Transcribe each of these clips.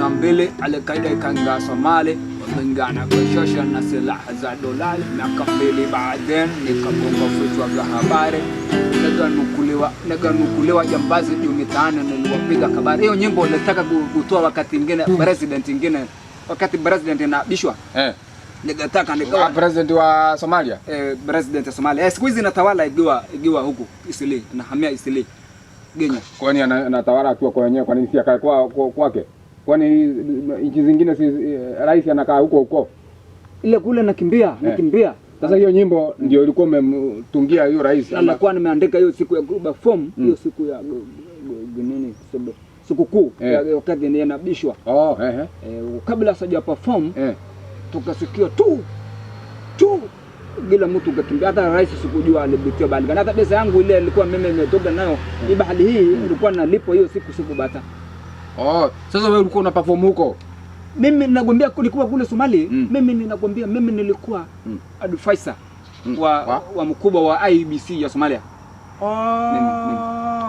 22 Al-Qaida ikaingia Somali, wakaingana kushosha na silaha za dolari. Miaka 2 baadaye nikagonga vichwa vya habari, nikanukuliwa jambazi juu mitaani, niliwapiga kabari. Hiyo nyimbo nilitaka kutoa wakati ingine, president ingine, wakati president inaabishwa, nikataka nikawa President wa Somalia. President ya Somalia. Siku hizi natawala igiwa huku Isili, nahamia Isili Kenya. Kwani anatawala akiwa kwa wenyewe, kwa nini si akae kwake? Kwani nchi zingine si rais anakaa huko huko? Ile kule nakimbia, nakimbia. Sasa hiyo nyimbo ndio ilikuwa umemtungia hiyo rais ama? Nilikuwa nimeandika hiyo siku ya perform hiyo siku ya nini, sikukuu ya wakati ni yanabishwa. Oh, eh. Kabla sija perform tukasikia tu tu kila mtu kakimbia, hata rais sikujua alibitia bahali gani. Hata pesa yangu ile ilikuwa mimi nimetoka nayo hii bahali hii ilikuwa nalipo hiyo siku sikupata. Oh, sasa wewe ulikuwa una perform huko? Mimi ninakwambia kulikuwa kule Somali, mimi ninakwambia mimi nilikuwa advisor wa mkubwa wa IEBC ya Somalia.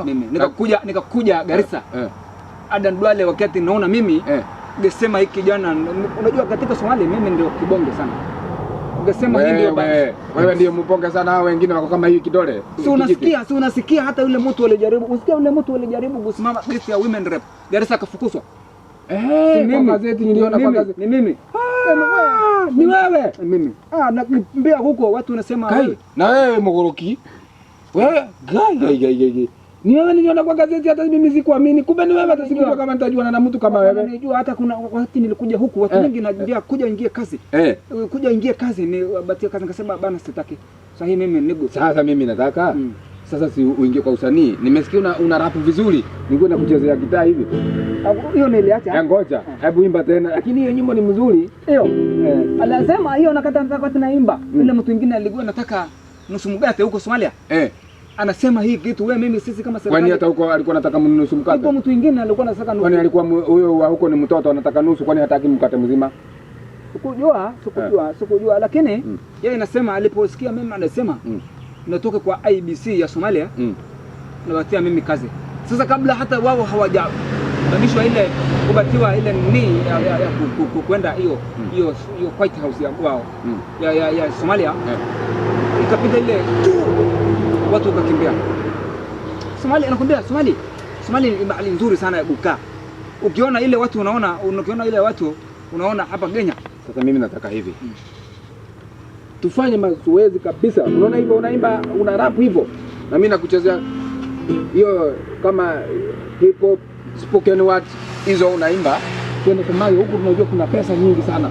Mimi nikakuja Garissa. Adan Duale wakati naona mimi gesema hiki kijana, unajua katika Somalia mimi ndio kibonge sana. Ungesema hii ndio Wewe, wewe ndio mbonge sana, hao wengine wako kama hii kidole. Si unasikia hata yule mtu alijaribu, usikia yule mtu alijaribu kusimama gesti ya women rep Garissa akafukuzwa. Eh, Si kwa mimi. gazeti niliona Ni kwa mimi, gazeti. ni mimi. Ah, ni wewe. Ni mimi. Ah, nakimbia huko watu wanasema Kai, wewe. na wewe Mogoroki. Wewe gai gai gai gai. Ni wewe niliona kwa gazeti, hata mimi sikuamini. Kumbe ni wewe, hata sikujua kama nitajuana na mtu kama wewe. Unajua hata kuna wakati nilikuja huku watu wengi naambia kuja ingie kazi. Kuja ingie kazi ni batia kazi, nikasema bana sitaki. Sasa hii mimi nigo. Sasa mimi nataka sasa si uingie kwa usanii. Nimesikia una rap vizuri. Ningekuwa nakuchezea gitaa hivi. Hiyo niliacha. Ngoja. Hebu imba tena. Lakini hiyo nyimbo ni mzuri. Hiyo. Alisema hiyo nakata nataka tunaimba. Yule mtu mwingine alikuwa anataka nusu mkate huko Somalia. Anasema hii kitu wewe mimi sisi kama serikali. Kwani hata huko alikuwa anataka nusu mkate? Yuko mtu mwingine alikuwa anataka nusu. Kwani alikuwa huyo wa huko ni mtoto anataka nusu, kwani hataki mkate mzima? Sikujua, lakini yeye anasema aliposikia mimi anasema natoka kwa IBC ya Somalia nawatia mimi kazi. Sasa kabla hata wao hawajabadilishwa ile kubatiwa ile ni ya kwenda hiyo hiyo hiyo White House ya wao ya Somalia ikapita ile tu watu wakakimbia. Somalia nakwambia Somalia ni mahali nzuri sana ya kukaa. Ukiona ile watu unaona, ukiona ile watu unaona hapa Kenya. Sasa mimi nataka hivi. Tufanye mazoezi kabisa. Unaona hivyo unaimba, una rap hivyo. Na mimi nakuchezea hiyo kama hip hop, spoken word hizo unaimba. Twende Somalia huku, tunajua kuna pesa nyingi sana.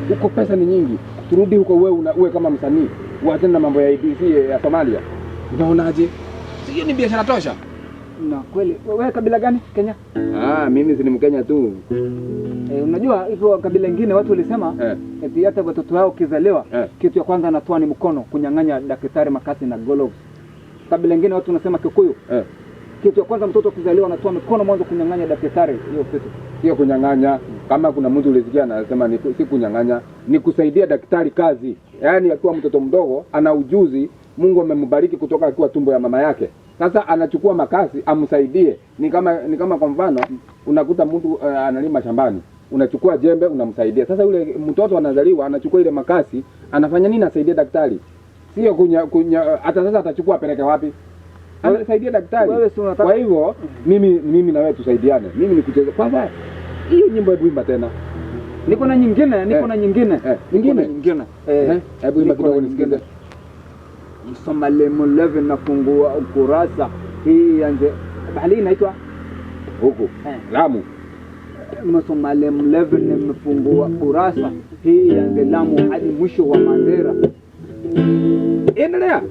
Huko pesa ni nyingi. Turudi huko wewe uwe kama msanii. Uachane na mambo ya ABC ya Somalia. Unaonaje? Sio ni biashara tosha? Na kweli wewe kabila gani Kenya? Ah, mimi si ni Mkenya tu. Unajua hivyo kabila nyingine watu walisema eti hata watoto wao kizaliwa kitu ya kwanza anatoa ni mkono kunyang'anya daktari makasi na gloves. Kabila nyingine watu wanasema Kikuyu kitu ya kwanza mtoto akizaliwa anatoa mikono mwanzo kunyang'anya daktari hiyo kitu. Sio kunyang'anya. Kama kuna mtu ulisikia anasema ni si kunyang'anya, ni kusaidia daktari kazi. Yaani akiwa mtoto mdogo ana ujuzi, Mungu amembariki kutoka akiwa tumbo ya mama yake. Sasa anachukua makasi amsaidie. Ni kama kwa mfano unakuta mtu analima shambani, unachukua jembe unamsaidia. Sasa yule mtoto anazaliwa anachukua ile makasi, anafanya nini? Asaidia daktari. Sio kunya, kunya hata sasa atachukua apeleke wapi? Anasaidia daktari. Wewe si unataka Kwa hivyo mimi na wewe tusaidiane. Mimi nikucheze kwanza hiyo nyimbo, hebu imba tena. Niko na nyingine, niko na nyingine. Nyingine? Niko na nyingine. Hebu imba Niko na kidogo nisikize. nyingine. Msomali mlevi nafungua ukurasa hii anze bahali inaitwa Huku Lamu. Msomali mlevi nimefungua kurasa hii yanze Lamu hadi mwisho wa Mandera. Endelea.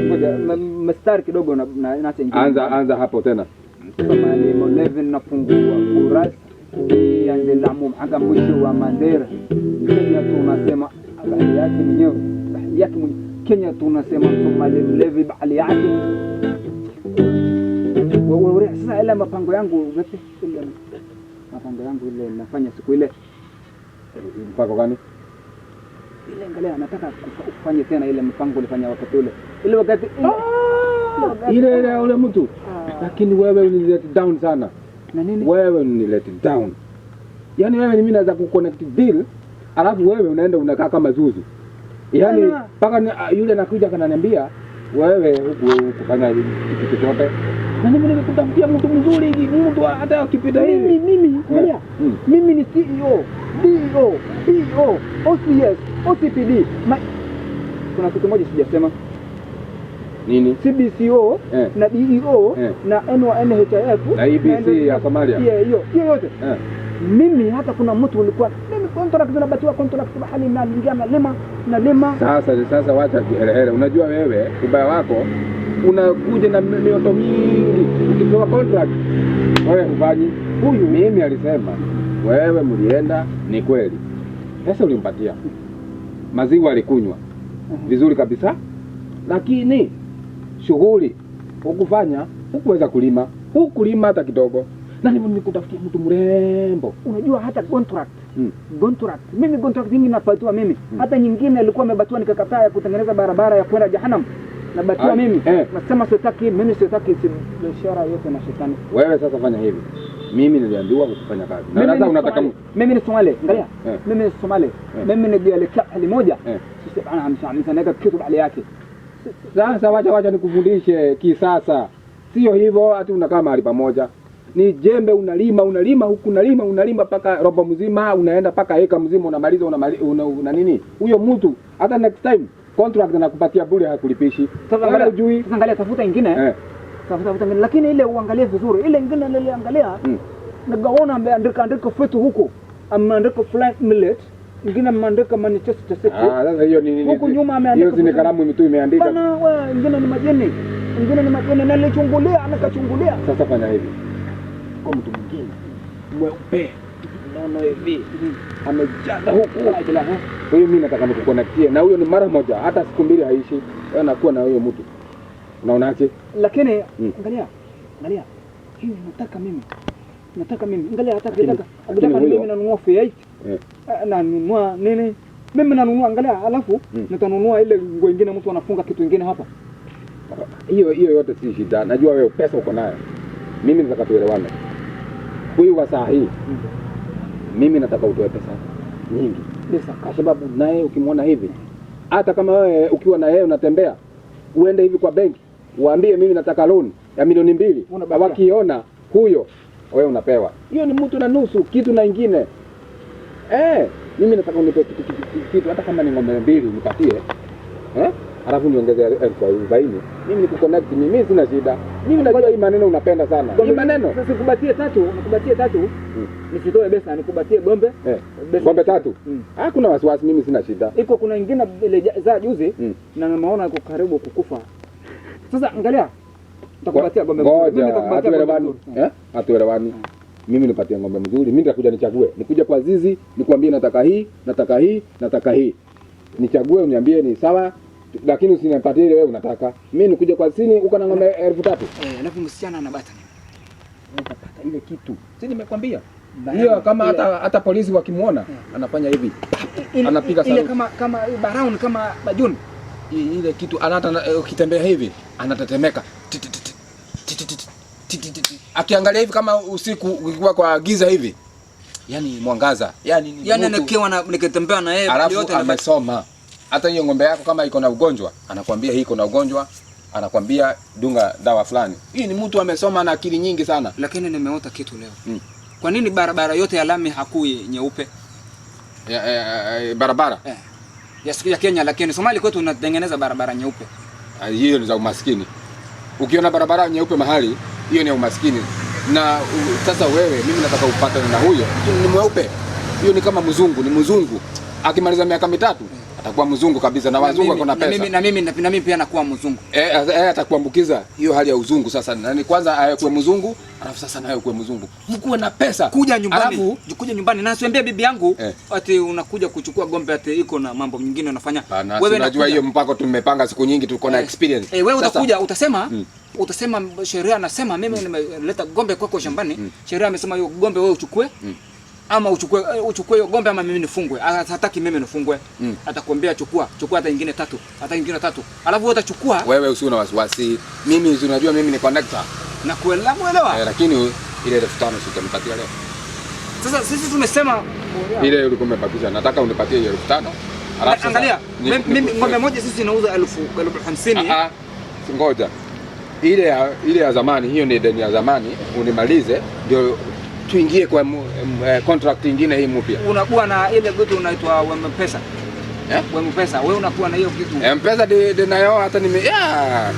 Ngoja mstari kidogo na naacha ingine. Anza hapo tena. Msomali mlevi nafungua kurasa hii yanze Lamu mpaka mwisho wa Mandera. Kenya tunasema bahali yake mwenyewe, bahali yake mwenyewe. Kenya tunasema Msomali mlevi bahali yake. Sasa ile mapango yangu vipi? Ile mapango yangu ile nafanya siku ile Mpango gani? Ile, angalia, nataka ufanye tena ile mpango ulifanya wakati ule ile wakati ile Ile ile ule mtu. Ah. Lakini wewe uli let down sana. Na nini? Wewe ni let down. Yaani wewe mimi naweza kuconnect deal, alafu wewe unaenda unakaa kama zuzu. Yaani mpaka yule anakuja kananiambia wewe huku kufanya kitu chochote. Na mimi nimekutafutia mtu mzuri hivi, mtu hata akipita hivi. Mimi angalia. Mimi ni CEO, DO, PO, OCS, OCPD. Kuna kitu moja sijasema. Nini? CBCO na DEO na NYNHIF na EBC ya Somalia. Hiyo hiyo yote. Mimi hata kuna mtu ulikuwa mimi contract nabatiwa contract mahali na ningia na lima na lima. Sasa wacha kiherehere. Unajua wewe ubaya wako unakuja na mioto mingi. Ukipewa contract wewe hufanyi. Huyu mimi alisema wewe mlienda, ni kweli. Pesa ulimpatia. Maziwa alikunywa vizuri kabisa. Lakini shughuli hukufanya, hukuweza kulima, hukulima hata kidogo. Na nikutafutia mtu mrembo. Unajua hata contract. Contract. Mimi contract nyingi napatiwa mimi. Hata nyingine ilikuwa imebatiwa nikakataa ya kutengeneza barabara ya kwenda Jahannam. Nabatiwa mimi. Nasema sitaki, mimi sitaki biashara yote na shetani. Wewe sasa fanya hivi. Mimi niliambiwa kufanya kazi. Na sasa unataka mimi ni Somali, angalia. Mimi ni Somali. Mimi nijielekea hali moja. Sisi bana mshaneka kitu bali yake. Sasa wacha nikufundishe kisasa. Sio hivyo ati unakaa mahali pamoja. Ni jembe unalima, unalima huku unalima, unalima paka robo mzima, unaenda paka eka mzima unamaliza una nini? Huyo mtu hata next time contract anakupatia bure, hakulipishi. Sasa angalia, sasa angalia tafuta nyingine. Tafuta nyingine, lakini ile uangalie vizuri. Ile nyingine niliangalia nikaona ameandika andika fetu huko. Ameandika flight millet, nyingine ameandika Manchester City. Sasa hiyo ni nini? Huku nyuma ameandika. Hiyo ni kalamu tu imeandika. Bana wewe, nyingine ni majeni. Nyingine ni majeni na nilichungulia, nikachungulia. Sasa fanya hivi. Kwa mtu mwingine mweupe nono hivi amejaza huku, huyu mimi nataka nikuconnectie na huyo, ni mara moja, hata siku mbili haishi, wewe nakuwa na huyo mtu. Unaonaje? Lakini angalia, angalia hivi, nataka mimi angalia, hata kitaka mimi nanunua Fiat, nanunua nini, mimi nanunua, angalia, alafu nitanunua ile nguo nyingine, mtu anafunga kitu kingine hapa. Hiyo yote si shida, najua wewe pesa uko nayo. Mimi nataka tuelewane. Huyu wa saa hii mimi nataka utoe pesa nyingi. Pesa kwa sababu naye ukimwona hivi, hata kama wewe ukiwa na yeye unatembea, uende hivi kwa benki, uambie mimi nataka loan ya 2,000,000. Wakiona huyo wewe unapewa. Hiyo ni mtu na nusu kitu na ingine. Mimi nataka unipe kitu hata kama ni ng'ombe 2 nipatie. Alafu niongeze 40,000. Mimi nikuconnect, mimi sina shida. Mimi najua hii maneno unapenda sana. Hii maneno. Sasa nikubatie tatu. Nisitoe pesa, nikubatie gombe. Gombe 3. Hakuna wasiwasi, mimi sina shida. Iko kuna nyingine ile za juzi na nimeona iko karibu kukufa. Sasa angalia. Nitakupatia gombe mzuri. Mimi nitakupatia gombe mzuri. Hatuelewani. Mimi nipatie ng'ombe mzuri, mimi nitakuja nichague. Nikuja kwa zizi, nikwambie nataka hii, nataka hii, nataka hii. Nichague uniambie ni sawa. Lakini usinipatie ile wewe unataka. Mimi nikuja kwa sini uko na ng'ombe 3,000. Alafu msichana anabata nini? Utapata ile kitu. Si nimekwambia? Hiyo kama hata polisi wakimuona anafanya hivi. Anapiga saluti. Ile kama brown kama bajuni. Ile kitu anata ukitembea hivi anatetemeka. Akiangalia hivi kama usiku ukiwa kwa giza hivi. Yaani mwangaza. Yaani nikiwa na nikitembea na yeye yote amesoma. Hata hiyo ng'ombe yako kama iko na ugonjwa, anakuambia hii iko na ugonjwa, anakuambia dunga dawa fulani. Hii ni mtu amesoma na akili nyingi sana. Lakini nimeota kitu leo. Kwa nini barabara yote ya lami hakui nyeupe? Barabara? Ya Kenya, lakini Somali kwetu tunatengeneza barabara nyeupe. Hiyo ni za umaskini. Ukiona barabara nyeupe mahali, hiyo ni umaskini. Na sasa wewe, mimi nataka upate na huyo. Ni mweupe. Hiyo ni kama mzungu, ni mzungu. Akimaliza miaka 3 atakuwa mzungu kabisa, na wazungu wako na pesa. Na mimi pia nakuwa mzungu. Atakuambukiza hiyo hali ya uzungu sasa. Na kwanza awe mzungu, alafu sasa nawe kuwe mzungu. Mkuwe na pesa. Kuja nyumbani. Alafu kuja nyumbani na siambie bibi yangu ati unakuja kuchukua gombe ati iko na mambo mengine unafanya. Wewe unajua hiyo mpako tumepanga siku nyingi, tuko na experience. Wewe utakuja utasema utasema sheria anasema mimi nimeleta gombe kwako shambani. Sheria amesema hiyo gombe wewe uchukue. Ama uchukue hiyo gombe ama mimi nifungwe. Hataki mimi nifungwe. Atakwambia chukua hata nyingine 3, hata nyingine 3. Alafu wewe utachukua. Wewe usiwe na wasiwasi. Mimi unajua mimi ni connector. Na kuelewa. Lakini Ile 5,000 si utanipatia leo? Sasa sisi tumesema Ile ulikuwa umebakisha, nataka unipatie hiyo 5,000. Alafu sasa Angalia, mimi ng'ombe moja sisi nauza 50,000. Ah, ah, si ngoja. Ile ya zamani, hiyo ni deni ya zamani, unimalize ndio tuingie kwa contract ingine hii mpya. Unakuwa na ile kitu unaitwa M-Pesa. Eh? M-Pesa, wewe unakuwa na hiyo kitu. M-Pesa de nayo hata nime ya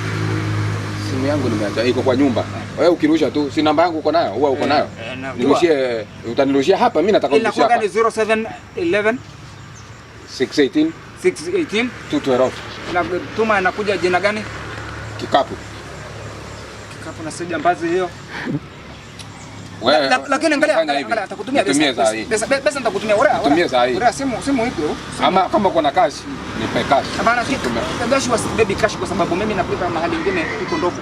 simu yangu nimeacha iko kwa nyumba. Wewe ukirusha tu, si namba yangu uko nayo? Huwa uko nayo? Eh, najua. Nirushie, utanirushia hapa, mimi nataka unirushie Inakuwa hapa. ni 0711 618 618 212 na tuma inakuja jina gani? Kikapu. Kikapu na sija mbazi hiyo. Wewe Lakini angalia, fanya angalia, hivi. angalia, atakutumia Nitumie pesa. saa hii. Pesa nitakutumia. Ora, Nitumie saa hii. Ora, simu iko. Ama kama uko na cash, nipe cash. Hapana, Tume- cash huwa sibebi cash kwa sababu mimi napika mahali ingine iko ndovu.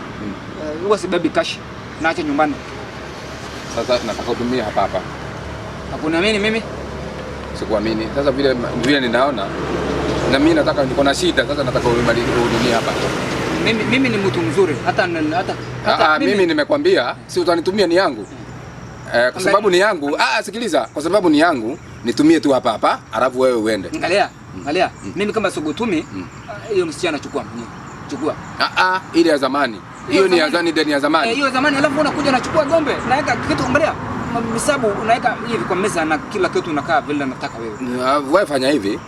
Huwa sibebi cash. Naacha nyumbani. Sasa nataka utumie hapa hapa. Hakuniamini mimi? Sikuamini. Sasa vile vile ninaona na mimi nataka, niko na shida sasa, nataka unimalizie udunia hapa. Mimi ni mtu mzuri. Hata hata hata Ah, mimi nimekwambia si utanitumia ni yangu. Kwa sababu ni yangu. Ah, sikiliza, kwa sababu ni yangu, nitumie tu hapa hapa, alafu wewe uende. Angalia, angalia. Mimi kama sogotumi hiyo msichana chukua mwenyewe. Chukua. Ah ah, ile ya zamani. Hiyo ni ya zamani, deni ya zamani. Eh, hiyo zamani alafu unakuja unachukua gombe, naweka kitu angalia. Misabu unaweka hivi kwa meza na kila kitu unakaa vile nataka wewe. Ah, wewe fanya hivi,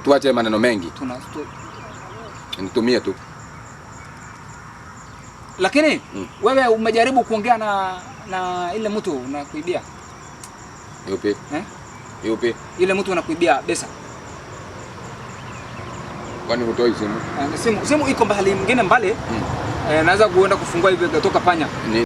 tuache maneno mengi. Nitumie tu. Lakini wewe umejaribu kuongea na ile mtu unakuibia? Yupi? Eh? Yupi? Ile mtu anakuibia pesa. Kwani hutoi simu? Simu iko mbali mwingine mbali. Naweza kuenda kufungua hivi ikatoka panya. Ni